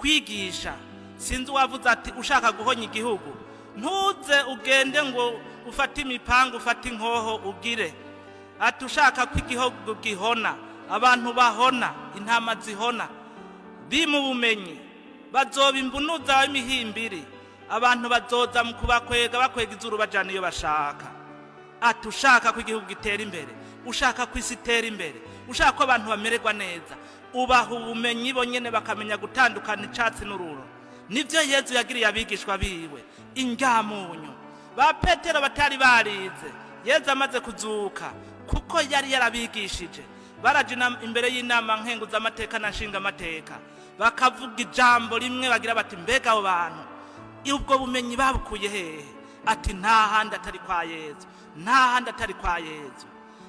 Kwigisha, sinzi uwavuze ati: "Ushaka guhonya igihugu, ntuze ugende ngo ufate imipanga, ufate inkoho ugire." Ati: "Ushaka ko igihugu gihona, abantu bahona, intama zihona, bima ubumenyi, bazoba imbunuza w'imihimbiri, abantu bazoza mu kubakwega, bakwega izuru, bajana iyo bashaka." Ati: "Ushaka ko igihugu gitera imbere, ushaka ko isi itera imbere, ushaka ko abantu bamererwa neza, ubaha ubumenyi bonyene, bakamenya gutandukana icatsi n'ururo." Nivyo Yezu yagiriye abigishwa biwe. Indyamunyu ba Petero batari barize, Yezu amaze kuzuka, kuko yari yarabigishije, baraja imbere y'inama nkenguzamateka na nshingamateka, bakavuga ijambo rimwe, bagira bati: "Mbega abo bantu ubwo bumenyi babukuye hehe?" Ati: "Nta handi atari kwa Yezu, nta handi atari kwa Yezu."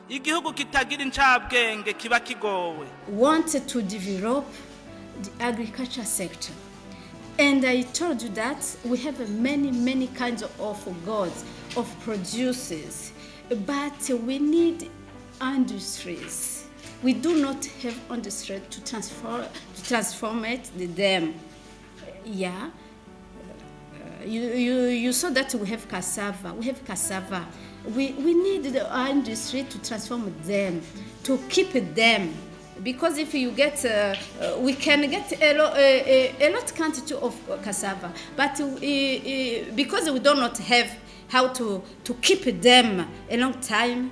Igihugu kitagira incabwenge kiba kigowe. Wanted to develop the agriculture sector. And I told you that we have many, many kinds of goods, of produces, but we need industries. We do not have industry to transform it them. Yeah. You saw that we have cassava. We have cassava. We need the industry to transform them, to keep them. Because if you get, we can get a lot quantity of cassava, but because we do not have how to keep them a long time,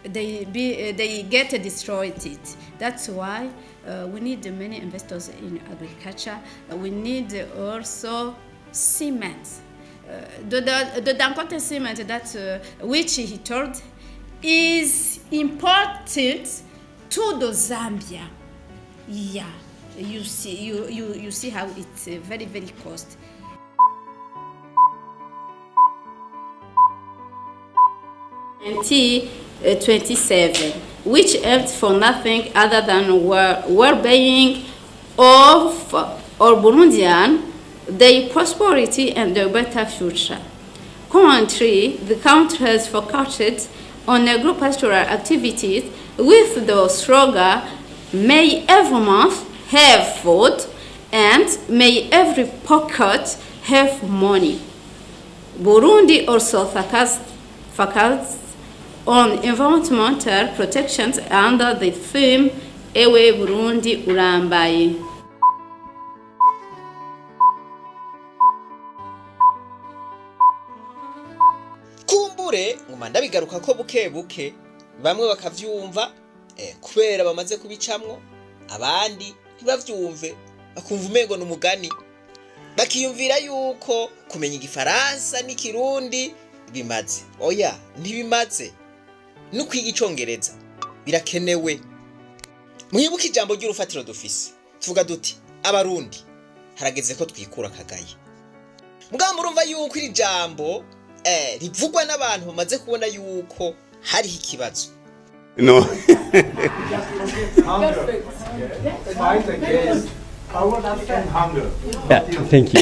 they get destroyed it. That's why we need many investors in agriculture. We need also cement. The Dangote cement that which he told is imported to the Zambia. Yeah, you see, you see how it's very, very cost. 27, which aimed for nothing other than well-being of all Burundian, their prosperity and their better future. Currently, the country has focused on agro-pastoral activities with the slogan, "May every mouth have food and may every pocket have money." Burundi also focused on environmental protections under the theme "Ewe Burundi Urambaye." Kumbure nguma ndabigaruka ko buke buke, bamwe bakavyumva kubera bamaze kubicamwo, abandi ntibavyumve, bakumva umengo ni umugani, bakiyumvira yuko kumenya Igifaransa n'Ikirundi bimaze. Oya, ntibimaze. No kwiga Icongereza birakenewe. Mwibuke ijambo ry'urufatiro dufise, tuvuga duti: "Abarundi harageze ko twikura akagaye." Mugabo murumva yuko iri jambo rivugwa n'abantu bamaze kubona yuko hariho ikibazo. No. Hunger. Fight against poverty and hunger. Yeah, thank you.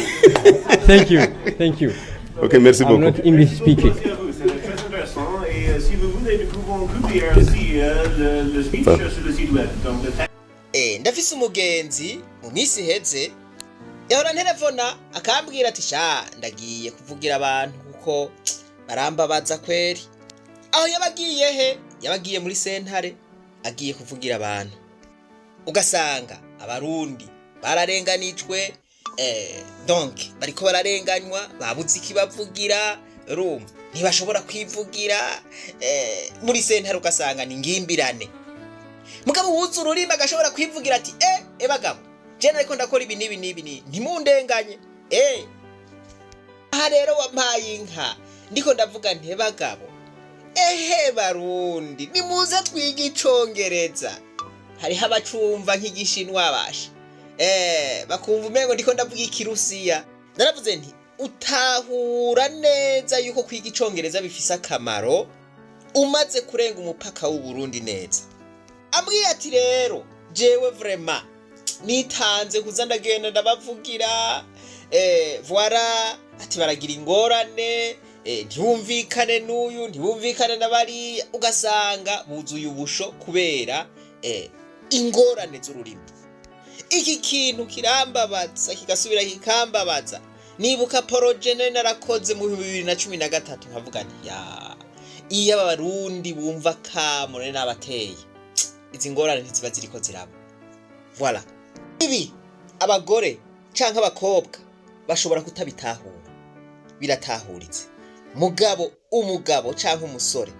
Thank you. Thank you. Ok, merci I'm beaucoup. Not English speaking. Merci à vous, c'est très intéressant. Et si vous voulez, nous pouvons publier aussi le speech Pas. Sur le site web. Donc le texte Ndafise umugenzi, mu minsi iheze yahora ntelefona akambwira ati: "Sha, ndagiye kuvugira abantu kuko barambabaza kweri." Aho yabagiye he? Yabagiye muri sentare, agiye kuvugira abantu. Ugasanga Abarundi bararenganijwe, donc bariko bararenganywa, babuze ikibavugira, urumva ntibashobora kwivugira muri sentare, ugasanga ni ngimbirane. Mugabo wuze ururimi agashobora kwivugira ati: Bagabo, je nariko ndakora ibi n'ibi n'ibi n'ibi, ntimundenganye." Aha rero wampaye inka, ndiko ndavuga nte: "Bagabo, ehe Barundi, nimuze twige Icongereza." Hariho abacumva nk'Igishinwa, basha bakumva umengo ndiko ndavuga Ikirusiya. Naravuze nti: "Utahura neza yuko kwiga Icongereza bifise akamaro umaze kurenga umupaka w'Uburundi neza." Ambwiye ati: "Rero jewe vraiment nitanze kuza ndagenda ndabavugira." Voilà, ati baragira ingorane, ntibumvikane n'uyu, ntibumvikane na bariya, ugasanga buzuye ubusho kubera ingorane z'ururimi. Iki kintu kirambabaza, kigasubira kikambabaza. Nibuka projet nari narakoze mu 2013, nkavuga nti: "Ya, iyo Abarundi bumva kamo nari nabateye, izi ngorane ntiziba ziriko ziraba." Voilà, ibi abagore canke abakobwa bashobora kutabitahura, biratahuritse. Mugabo umugabo canke umusore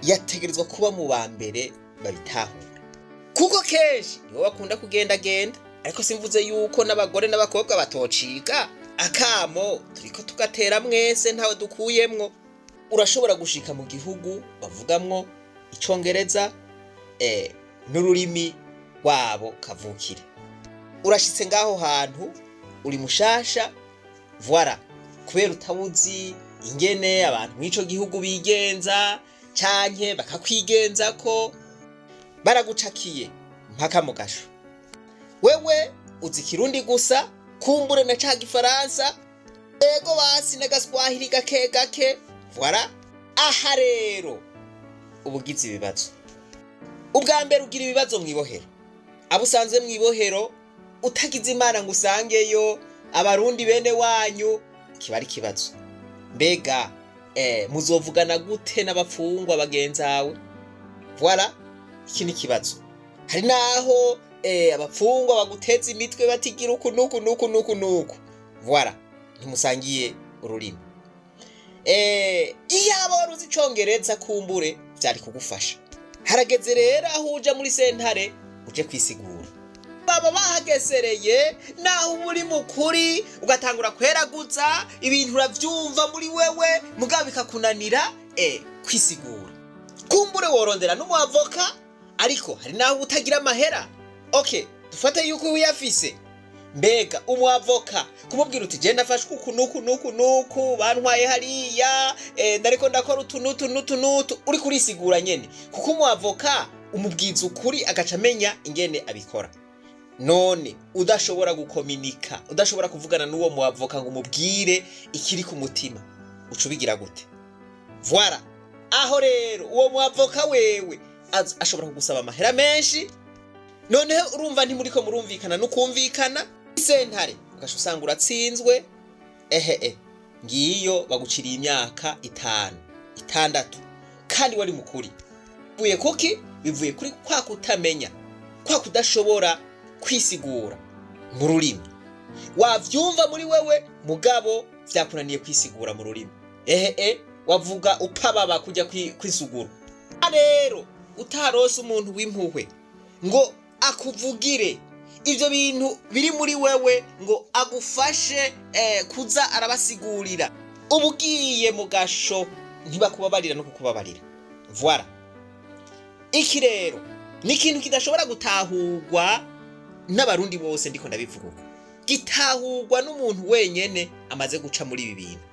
yategerezwa kuba mu ba mbere babitahura, kuko kenshi nibo bakunda kugendagenda. Ariko simvuze yuko n'abagore n'abakobwa batociga. Akamo turiko tugatera mwese, ntawe dukuyemwo. Urashobora gushika mu gihugu bavugamwo Icongereza n'ururimi rwabo kavukire. Urashitse ngaho hantu uri mushasha, voilà, kubera utabuzi ingene abantu mw'ico gihugu bigenza canke bakakwigenzako, baragucakiye mpaka mu gasho. Wewe uzi Ikirundi gusa, kumbure na ca Gifaransa, ego basi n'Agaswahili gake gake. Voilà, aha rero uba ugize ibibazo. Ubwa mbere ugira ibibazo mw'ibohero, abo usanze mw'ibohero. Utagize Imana ngo usangeyo Abarundi bene wanyu, kiba ari ikibazo. Mbega muzovugana gute n'abapfungwa bagenzawe? Voilà, iki ni ikibazo. Hari naho abapfungwa baguteza imitwe batigira uku nuku nuku nuku nuku. Voilà, ntimusangiye ururimi. Iyaba wari uzi Icongereza, kumbure vyari kugufasha. Harageze rero aho uja muri sentare, uje kwisigura, baba bahagesereye. Naho uba uri mukuri, ugatangura kweraguza ibintu, uravyumva muri wewe, mugabo bikakunanira kwisigura. Kumbure worondera n'umwavoka, ariko hari naho uba utagira amahera. Okay, dufate yuko uyafise. Mbega umwavoka kumubwira uti: "Genda nafashwe uku nuku nuku nuku, bantwaye hariya, ndariko ndakora utu nutu nutu nutu," uri kurisigura nyene, kuko umwavoka umubwiza ukuri agaca amenya ingene abikora. None udashobora gukominika, udashobora kuvugana n'uwo muavoka ngo umubwire ikiri ku mutima, uca ubigira gute? Voilà, aho rero uwo muavoka wewe ashobora kugusaba amahera menshi. Noneho urumva ntimuriko murumvikana n'ukumvikana. Sentare ugaca usanga uratsinzwe. Ehe, ngiyo baguciriye imyaka 5, 6, kandi wari mukuri. Bivuye kuki? Bivuye kuri kwa kutamenya, kwa kudashobora kwisigura mu rurimi. Wavyumva muri wewe, mugabo vyakunaniye kwisigura mu rurimi. Ehe, wavuga upababa kujya kwisugura. Rero utarose umuntu w'impuhwe ngo akuvugire ivyo bintu biri muri wewe, ngo agufashe kuza arabasigurira, uba ugiye mu gasho, ntibakubabarira no kukubabarira. Voilà, iki rero ni ikintu kidashobora gutahurwa n'Abarundi bose. Ndiko ndabivuga uko gitahurwa n'umuntu wenyene amaze guca muri ibi bintu.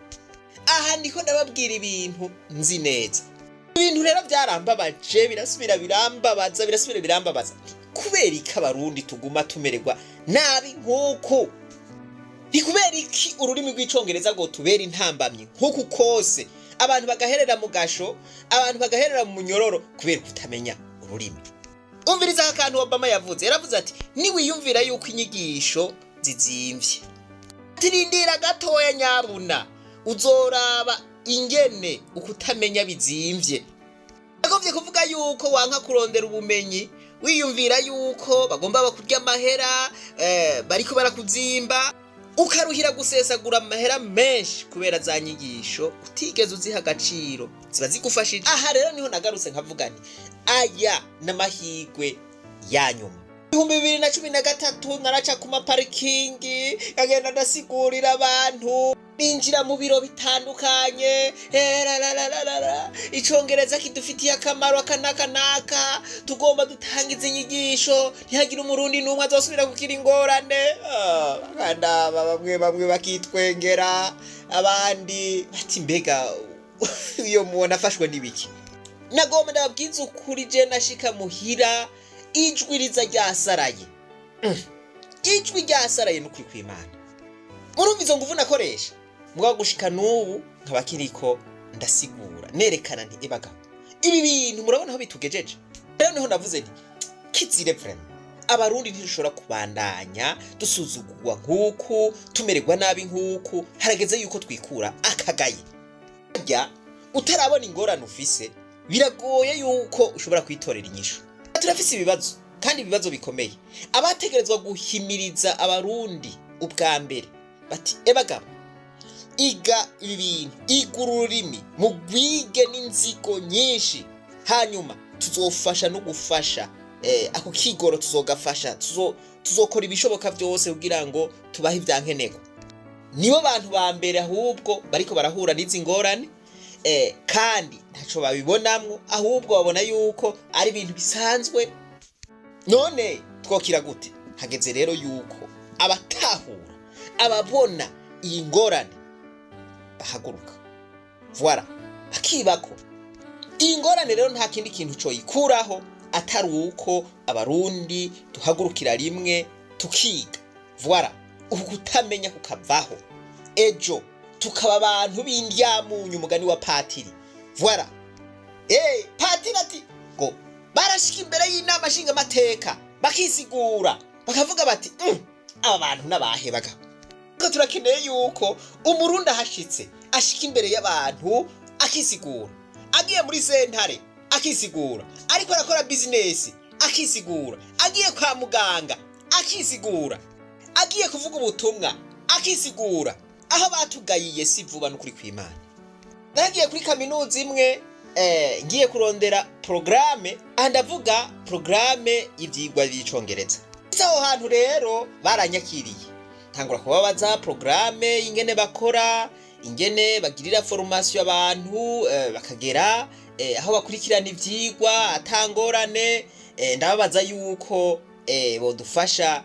Aha ndiko ndababwira ibintu nzi neza. Ibintu rero byarambabaje, birasubira birambabaza, birasubira birambabaza. Kubera iki Abarundi tuguma tumererwa nabi nk'uku? Ni kubera iki ururimi rw'Icongereza ngo tubera intambamyi nk'uku kose, abantu bagaherera mu gasho, abantu bagaherera mu munyororo kubera kutamenya ururimi? Umviriza aka kantu Obama yavuze. Yaravuze ati: "Niwiyumvira yuko inyigisho zizimvye, tirindira gatoya nyabuna, uzoraba ingene ukutamenya bizimvye." Agomvye kuvuga yuko wanka kurondera ubumenyi, wiyumvira yuko bagomba bakurya amahera, bariko barakuzimba, ukaruhira gusesagura amahera menshi kubera za nyigisho utigeze uziha agaciro ziba zigufashije. Aha rero niho nagarutse nkavuga nti: "Aya n'amahirwe ya nyuma." 2013 naraca ku maparikingi, nkagenda ndasigurira abantu, ninjira mu biro bitandukanye: "Rarararara, Icongereza kidufitiye akamaro aka n'aka n'aka, tugomba dutangiza inyigisho, ntihagire Umurundi n'umwe azosubira kugira ingorane." Ah, bakandaba, bamwe bamwe bakitwengera, abandi bati: "Mbega iyo mubona afashwe n'ibiki?" Nagomba ndababwiza ukuri, je nashika muhira ijwi riza ryasaraye. Ijwi ryasaraye n'ukuri kw'Imana. Murumva izo nguvu nakoresha, mugabo gushika n'ubu nkaba kiriko ndasigura, nerekana nti: "Ebaga, ibi bintu murabona aho bitugejeje." Rero niho navuze nti: "Kizire vraiment." Abarundi ntidushobora kubandanya dusuzugurwa nk'uku, tumererwa nabi nk'uku. Harageze yuko twikura akagaye. Harya utarabona ingorane ufise, biragoye yuko ushobora kwitorera inyishu. Turafise ibibazo, kandi ibibazo bikomeye. Abategerezwa guhimiriza Abarundi ubwa mbere bati: "Ebagabo, iga ibi bintu, iga ururimi, mugwige n'inzigo nyinshi, hanyuma tuzofasha no gufasha ako kigoro, tuzogafasha, tuzokora ibishoboka byose kugira ngo tubahe ibyankenerwa." Nibo bantu ba mbere ahubwo bariko barahura n'izi ngorane, kandi ntaco babibonamwo, ahubwo babona yuko ari ibintu bisanzwe. None twokira gute? Hageze rero yuko abatahura, ababona iyi ngorane bahaguruka, voilà, bakibako. Iyi ngorane rero nta kindi kintu coyikuraho atari uko Abarundi duhagurukira rimwe tukiga, voilà, uku kutamenya kukavaho, ejo tukaba abantu b'indyamunyu, umugani wa patiri. Voilà, patiri ati ngo barashika imbere y'inama nshingamateka bakisigura, bakavuga bati: aba bantu n'abahe bagabo?" Ariko turakeneye yuko Umurundi ahashitse ashika imbere y'abantu akisigura, agiye muri sentare akisigura, ariko arakora bizinesi akisigura, agiye kwa muganga akisigura, agiye kuvuga ubutumwa akisigura. Aho batugayiye si vuba, n'ukuri kw'Imana. Nagiye kuri kaminuza imwe, ngiye kurondera porogaramu, aha ndavuga porogaramu y'ivyigwa vy'icongereza. Aho hantu rero baranyakiriye, ntangura kubabaza porogaramu ingene bakora, ingene bagirira formation abantu, bakagera aho bakurikirana ivyigwa atangorane. Ndababaza yuko bodufasha,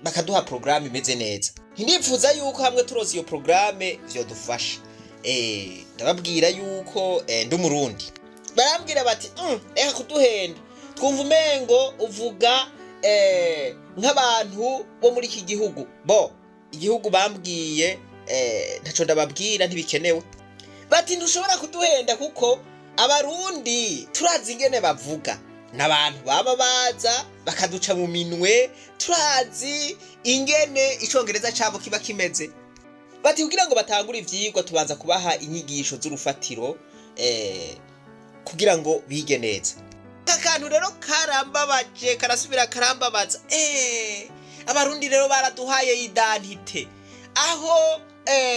bakaduha porogaramu imeze neza. Ntibifuza yuko hamwe turonse iyo porogaramu vyodufasha. Ndababwira yuko ndi Umurundi. Barambwira bati: reka kuduhenda, twumva umengo uvuga nk'abantu bo muri iki gihugu." Bo igihugu bambwiye, ntaco ndababwira, ntibikenewe. Bati: "Ntushobora kuduhenda kuko Abarundi turazi ingene bavuga, n'abantu baba baza bakaduca mu minwe, turazi ingene icongereza cabo kiba kimeze." Bati kugira ngo batangure ivyigwa tubanza kubaha inyigisho z'urufatiro, kugira ngo bige neza. Aka kantu rero karambabaje, karasubira karambabaza. Abarundi rero baraduhaye identité aho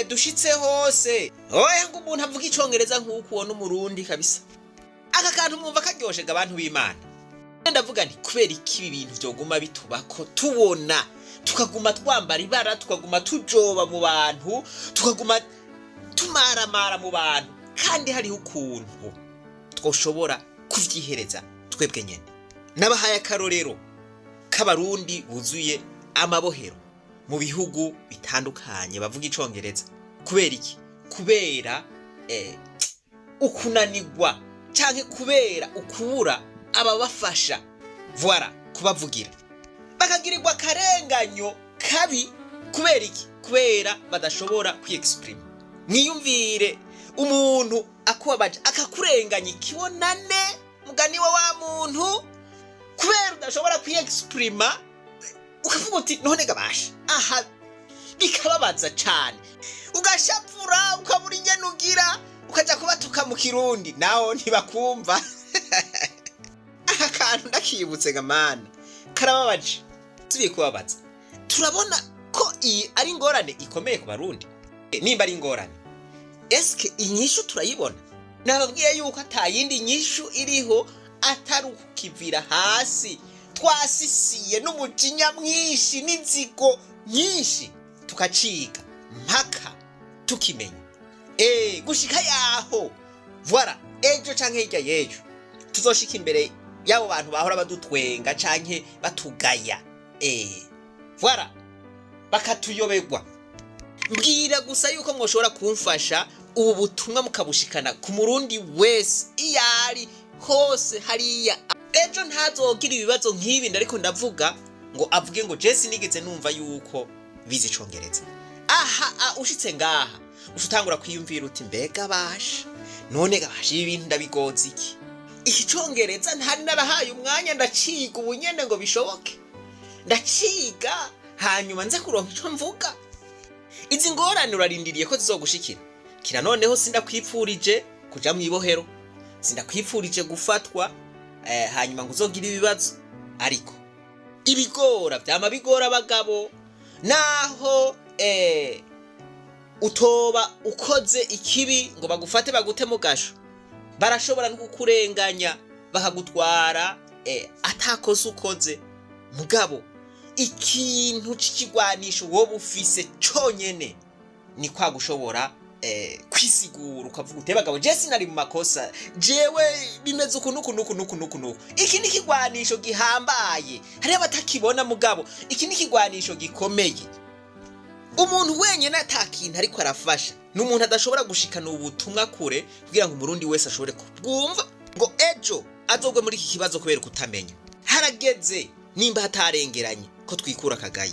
dushitse hose. Oya, ngo umuntu avuga icongereza nk'uko ubona Umurundi kabisa. Aka kantu mwumva karyoshe ga abantu b'Imana? Ndavuga nti: kubera iki ibi bintu vyoguma bitubako, tubona tukaguma twambara ibara, tukaguma tujoba mu bantu, tukaguma tumaramara mu bantu, kandi hariho ukuntu twoshobora kuvyihereza twebwe nyene? Nabahaye akarorero k'Abarundi buzuye amabohero mu bihugu bitandukanye bavuga icongereza. Kubera iki? Kubera ukunanirwa canke kubera ukubura ababafasha, voilà, kubavugira, bakagirirwa akarenganyo kabi. Kubera iki? Kubera badashobora kwiexprima. Mwiyumvire umuntu akubabaje, akakurenganya ikibonane, mugani wa wa muntu, kubera udashobora kwiexprima, ukavuga uti: "None gabasha aha." Bikababaza cane, ugashapfura, ukabura ingene ugira, ukaja kubatuka mu Kirundi, naho ntibakumva. Aka kantu ndakibutse gamana karababaje, tubiye kubabaza. Turabona ko iyi ari ingorane ikomeye ku Barundi. Nimba ari ingorane, eske inyishu turayibona? Nababwiye yuko atayindi nyishu iriho atari ukukivira hasi, twasisiye n'umujinya mwinshi n'inzigo nyinshi, tukaciga mpaka tukimenya, gushika yaho, voilà, ejo canke hirya y'ejo tuzoshika imbere y'abo bantu bahora badutwenga canke batugaya, voilà, bakatuyoberwa. Mbwira gusa yuko mwoshobora kumfasha ubu butumwa mukabushikana ku Murundi wese iyo ari hose hariya, ejo ntazogira ibibazo nk'ibi ariko ndavuga, ngo avuge ngo: "Jesi nigeze numva yuko bize icongereza." Aha ushitse ngaha uca utangura kwiyumvira uti: "Mbega basha, none gabasha, ibi bintu ndabigoza iki?" Iki congereza ntari narahaye umwanya, ndaciga ubu nyene ngo bishoboke, ndaciga hanyuma nze kuronka ico mvuga. Izi ngorane urarindiriye ko zizogushikira kira? Noneho sindakwipfurije kuja mw'ibohero, sindakwipfurije gufatwa hanyuma ngo uzogire ibibazo, ariko ibigora vyama bigora abagabo. Naho utoba ukoze ikibi ngo bagufate bagute mu gasho, barashobora no kukurenganya bakagutwara atakoze ukoze. Mugabo ikintu c'ikigwanisho woba ufise conyene ni kwa gushobora kwisigura, ukavuga uti: "Bagabo, je sinari mu makosa, jewe bimeze uku nuku nuku nuku nuku nuku." Iki ni ikigwanisho gihambaye, hariho abatakibona, mugabo iki ni ikigwanisho gikomeye. Umuntu wenyine ata kintu ariko arafasha ni umuntu adashobora gushikana ubutumwa kure kugira ngo Umurundi wese ashobore kubwumva, ngo ejo azogwe muri iki kibazo kubera kutamenya. Harageze, nimba hatarengeranye, ko twikura akagaye.